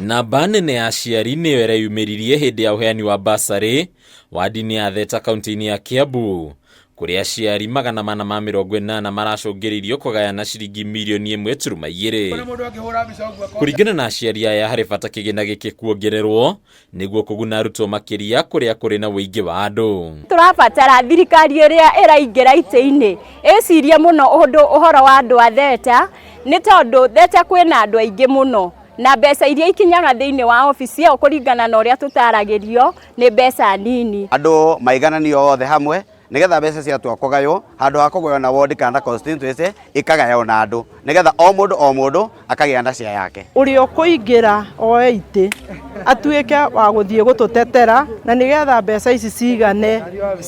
Namba nene ya aciari nĩyo ĩreyumĩririe hĩndĩ ya ũheani wa basarĩ wadi-inĩ ya Theta kaunti-inĩ ya Kiambu, kũrĩa aciari 480 maracũngĩrĩirio kũgayana ciringi mirioni 1.2. Kũringana na aciari aya, harĩ bata kĩgĩna gĩkĩ kuongererwo nĩguo kũguna arutwo makĩria kũrĩa kũrĩ na ũingĩ wa andũ. Tũrabatara thirikari ĩrĩa ĩraingĩra itĩ-inĩ ĩcirie mũno ũndũ ũhoro wa andũ a Theta, nĩ tondũ Theta kwĩna andũ aingĩ mũno na mbeca iria ikinyaga thĩinĩ wa obici ĩyo, kũringana na ũrĩa tũtaragĩrio, nĩ mbeca nini. Andũ maigananio othe hamwe nigetha mbeca ciatua kũgaywo, handũ ha kũgaywo na ward kana constituency, ikagaywo na andũ nigetha o mũndũ o mũndũ akagĩa na cia yake. Ũrĩa ũkũingĩra oe itĩ atuĩke wa gũthiĩ gũtũtetera na nĩgetha mbeca ici cigane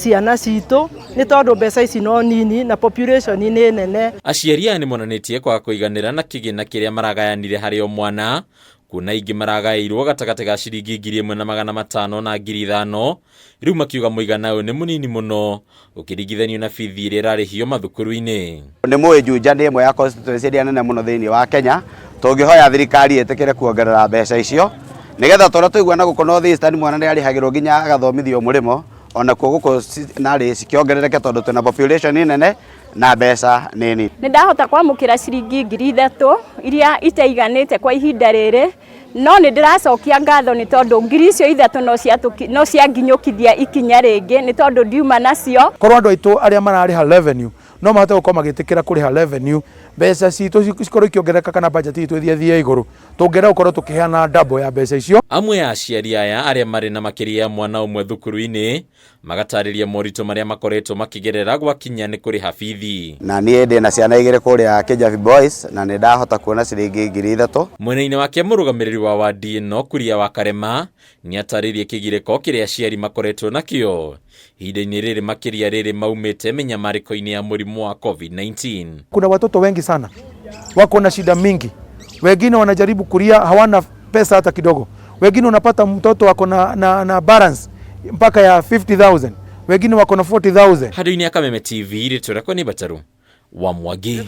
ciana citũ, nĩ tondũ mbeca ici no nini na population nĩ nene. Aciari aya nĩ monanĩtie kwaga kũiganĩra na kĩgĩna kĩrĩa maragayanire harĩ o mwana, kuona aingĩ maragaĩirwo gatagatĩ ga ciringi 1500 na 5000. Rĩu makiuga mũigana ũyũ nĩ mũnini mũno ũkĩringithanio na bithi ĩrĩa ĩrarĩhio mathukuru-inĩ. Nĩ mũĩ Juja nĩ ĩmwe ya constituency ĩrĩa nene mũno thĩinĩ wa Kenya. Tũngĩhoya thirikari ĩtĩkĩre kuongerera mbeca icio nĩgetha tũrĩa tũigua na gũkũ North Eastern mwana nĩ arĩhagĩrwo nginya agathomithio mũrĩmo, onakuo gũkũ narĩ cikĩongerereke, tondũ twĩna population nene na mbeca nĩ nini. Nĩ ndahota kwamũkĩra ciringi 3000 iria itaiganĩte kwa ihinda rĩrĩ, no nĩ ndĩracokia ngatho nĩ tondũ 3000 no cianginyũkithia ikinya rĩngĩ, nĩ tondũ ndiuma nacio. Korwo andũ aitũ arĩa mararĩha revenue no mahote gũkorwo magĩtĩkĩra kũrĩha revenue, mbeca citũ cikorwo ikĩongerereka kana budget itũ ĩthiĩ thiĩ igũrũ, tũngĩenda gũkorwo tũkĩheana double ya mbeca icio. Amwe a aciari aya arĩa marĩ na makĩria ya mwana ũmwe thukuru-inĩ magatarĩria moritũ marĩa makoretwo makĩgerera gwakinya nĩ kũrĩha bithi. Na niĩ ndĩ na ciana igĩrĩ kũrĩa Kijabi Boys na nĩ ndahota kuona ciringi 3000. Mwena-inĩ wake, mũrũgamĩrĩri wa wadi ĩno Kuria wa Karema nĩ atarĩirie kĩgirĩko kĩrĩa aciari makoretwo nakĩo ihinda-inĩ rĩrĩ, makĩria rĩrĩ maumĩte mĩnyamarĩko-inĩ ya mũrimũ wa COVID-19. Kuna watoto wengi sana wako na shida mingi, wengine wanajaribu kulia, hawana pesa hata kidogo. Wengine unapata mtoto wako na balance mpaka ya 50,000, wengine wako na 40,000. Handũ-inĩ ya Kameme TV, rĩtwa rĩakwa nĩ Bataru wa Mwangi.